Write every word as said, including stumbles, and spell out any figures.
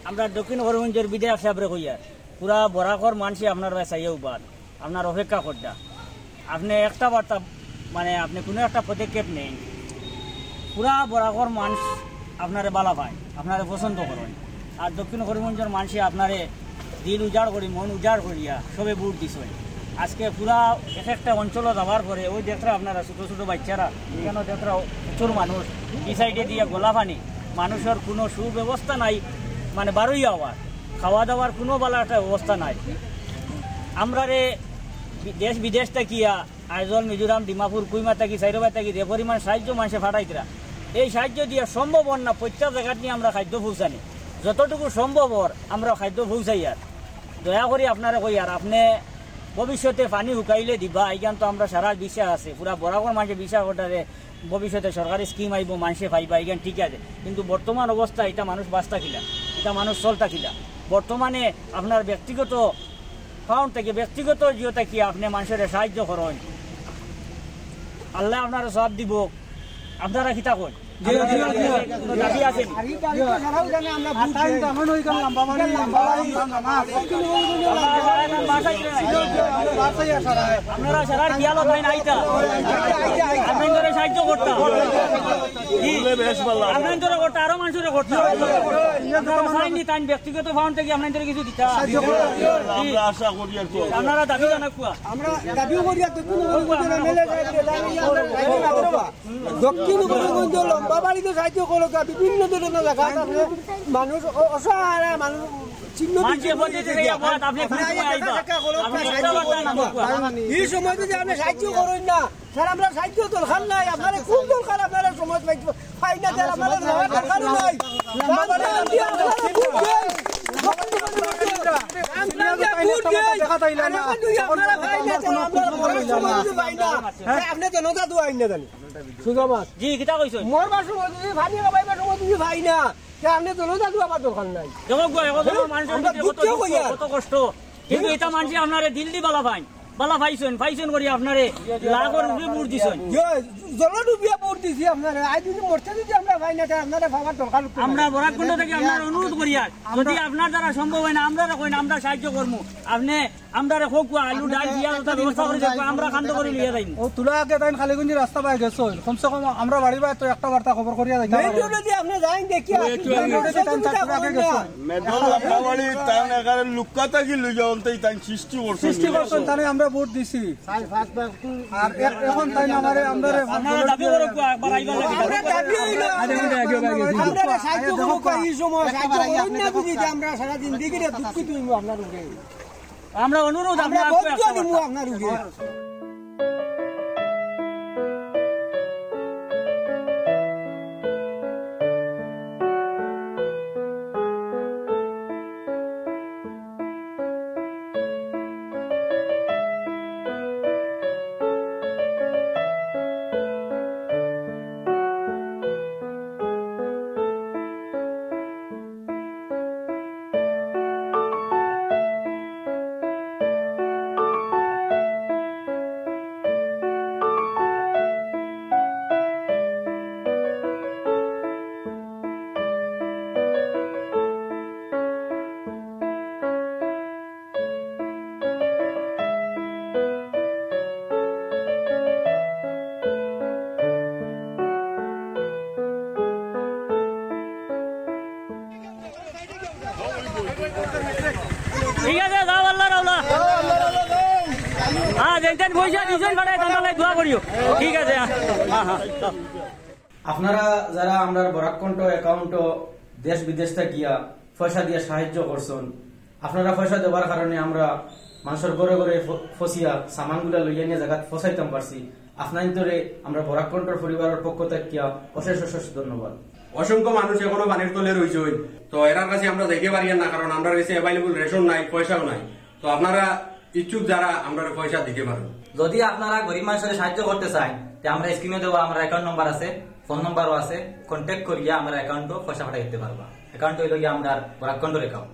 আমরা দক্ষিণ করিমগঞ্জর বিধায়ক সাবরে কইয়ার, পুরা বরাকর মানষে আপনার বায় চাইয়া উবাত, আপনার অপেক্ষা করতা। আপনে একটা বার্তা, মানে, আপনে কুনু একটা পদক্ষেপ নেইন, পুরা বরাকর মানষ আপনারে বালা পাইন, আপনারে পছন্দ করইন। আর দক্ষিণ করিমগঞ্জর মানষে আপনারে দিল উজাড় করি, মন উজাড় করিয়া সবে ভোট দিছইন। আজকে পুরা এক একটা অঞ্চলো যাওয়ার পরে ওই দেখরা আপনারা ছোট ছোট বাচ্চারা, এখানো দেখরা প্রচুর মানুষ, এই সাইডে দিয়া গোলা পানি, মানুষর কুনু সুব্যবস্থা নাই, মানে, বারইয়া আওয়ার, খাওয়া দাওয়ার কুনু বালা একটা ব্যবস্থা নাই। আমরারে বি-, দেশ বিদেশ থাকিয়া আইজল, মিজোরাম, ডিমাপুর, কুইমা থাকি, চাইরোবাই থাকি যে পরিমাণ সাহায্য মানষে ফাটাইতরা, এই সাহায্য দিয়া সম্ভব অর না প্রত্যেক জাগাত নিয়া আমরা খাদ্য পৌঁছানি। যতটুকু সম্ভব অর আমরা খাদ্য পৌঁছাইয়ার। দয়া করি আপনারে কইয়ার, আপনে ভবিষ্যতে পানি হুকাইলে দিবা, ইখান তো আমরা সারা বিশ্বাস আছে, পুরা বরাকর মানষে বিশ্বাস করতারে ভবিষ্যতে সরকারি স্কিম আইবো, মানষে পাইবা, ইখান ঠিক আছে। কিন্তু বর্তমান অবস্থা ইটা মানুষ বাঁচতা কিলা, ইটা মানুষ চলতা কিলা? বর্তমানে আপনার ব্যক্তিগত ফান্ড থাকি, ব্যক্তিগত জিও থাকি আপনে মানষরে সাহায্য করইন, আল্লায় আপনারে সওয়াব দিবো। আপনারা কিতা কইন? জি, জি, জি। কুনু দাবি আছে নি? আর এই তারিখটা ছাড়াও জানে আমরা আর ভোট টাইম দেই। তো এখন ওই গেল লম্বা বাড়ি, লম্বা বাড়ি, লম্বা বাড়ি। আপনারা সারা বিয়ালো তাইন আইতা। আপনারা সাহায্য করতা। জি। আপনারা করতা, আরো মানষরে করতা। আপনারা চাইন নি তাইন ব্যক্তিগত ফান্ড থাকি আপনারা কিছু দিতা। জি। আমরা আশা করি আর কি। আপনারা দাবি জানাউক্কা। আমরা দাবিও করি আর দক্ষিণ করিমগঞ্জর এমএলএ সাহেব, দক্ষিণ করিমগঞ্জ লম্বা বাড়িতে সাহায্য করউক্কা, বিভিন্ন ধরনের জাগাত আছে, মানুষ অ-, অসহায়, মানুষ ছিন্ন মানষে বিচ্ছিন্ন বলতে হয়ে যে গেছে। আপনি আপনি আইয়া আইবা। দেখা করো, আপনি সাহায্য একটা করো। কথা না বলবা। এই সময় যদি আপনি সাহায্য করইন না, স্যার, আমরা সাহায্য দরকার নাই, আপনারা খুব দরকার, আপনারা সমাজ পাই, পাই না, স্যার, আপনারা সমাজ দরকার নাই। আমরা যদি আপনারা ভোট দেই, আমরা যদি আপনারা পাই না, স্যার, আমরা সমাজ পাই না। স্যার, আপনি জনতা দোয়া আইন না জানি। সুজা মাছ। জি, কিতা কইছো? মরবার সময় যদি পানি খাবাইবার সময় যদি পাই না, তে আপনি জনতা দোয়া আবার দরকার নাই। দেখো গো, এখন হ্যাঁ? মানুষের আমরা ভিতরে কত দুঃখ দুঃখ, কইয়ার। কত কষ্ট। কিন্তু এটা মানষে আপনারে দিল দি বালা পাইন। বালা পাইছইন, পাইছইন করি আপনারে লাখর উপরে ভোট দিছইন। ইয়ে, জলর ডুবিয়া ভোট দিছি আপনারে। আজ যদি মরতে যদি আমরা পাই না, তে আপনারে পাওয়ার দরকার উঠে আমরা না। বরাক কুণ্ড থাকি আপনার অনুরোধ করিয়ার, যদি আপনার দ্বারা সম্ভব হয় না, আমরারে কইন, আমরা সাহায্য করমু। আপনে আমরারে কউক্কা, আলু, ডাইল, পিয়াজ, ওটা ব্যবস্থা করি দেউক্কা, আমরা কান্দো করি লইয়া যাইমু। ও তুলা আগে তাইন কালীগঞ্জি রাস্তা বায় গেছইন, কমসে কম আমরা বাড়ি বায় তো একটা বার্তা খবর করিয়া যাইতাম। মেইন রোডে যে আপনি যাইন দেখি, মেইন রোডে যে তাইন তার আগে গেছইন। মেদল লাফাবাড়ি তান এখানে লুক্কা থাকি লইয়া অন্তে তান সৃষ্টি করছইন। সৃষ্টি করছইন, তানে আমরা ভোট দিছি। আর এ-, এখন তাইন আমারে, আমরারে আপনারা দাবি করউক্কা, একবার আইবার লাগি। আমরা দাবি হইল, আগে, আগে, আগে, আগে। আপনারা সাহায্য করউক্কা, এই সময় সাহায্য করইন না, যদি আমরা সারা জিন্দেগিরে দুঃখিত হইমু আপনার উপরে। আমরা অনুরোধ আমরা আপনার বদ্ধ একটা দিমু কথা। আপনার উপরে। ঠিক আছে, যাও, আল্লাহ রাওলা। হ্যাঁ, যেন তেন পয়সা দুজন পাঠায়, তান্তালাই দোয়া করিও। ঠিক আছে, হ্যাঁ, হ্যাঁ, হ্যাঁ। আপনারা যারা আমরার বরাক কণ্ঠ অ্যাকাউন্টো দেশ বিদেশ থাকিয়া পয়সা দিয়া সাহায্য করছইন, আপনারা পয়সা দেওয়ার কারণে আমরা মানষর ঘরে ঘরে ফ-, ফছিয়া সামানগুলা লইয়া নিয়া জাগাত ফছাইতাম পারছি। আপনাইন্তরে আমরা বরাক কণ্ঠর পরিবারর পক্ষ থাকিয়া অশেষ অশেষ ধন্যবাদ। অসংখ্য মানুষ এখনো পানির তলে রইছইন, তো এরার কাছে আমরা যাইতে পারিয়ার না, কারণ আমরার কাছে অ্যাভেলেবল রেশন নাই, পয়সাও নাই। তো আপনারা ইচ্ছুক যারা, আমরারে পয়সা দিতে পারেন। যদি আপনারা গরিব মানষরে সাহায্য করতে চাইন, তে আমরা স্ক্রিনো দেওয়া আমরার অ্যাকাউন্ট নাম্বার আছে, ফোন নাম্বারও আছে, কন্ট্যাক্ট করিয়া আমরার অ্যাকাউন্টো পয়সা পাঠাই দিতে পারবা। অ্যাকাউন্ট হইল গিয়া আমরার বরাক কণ্ঠর অ্যাকাউন্ট।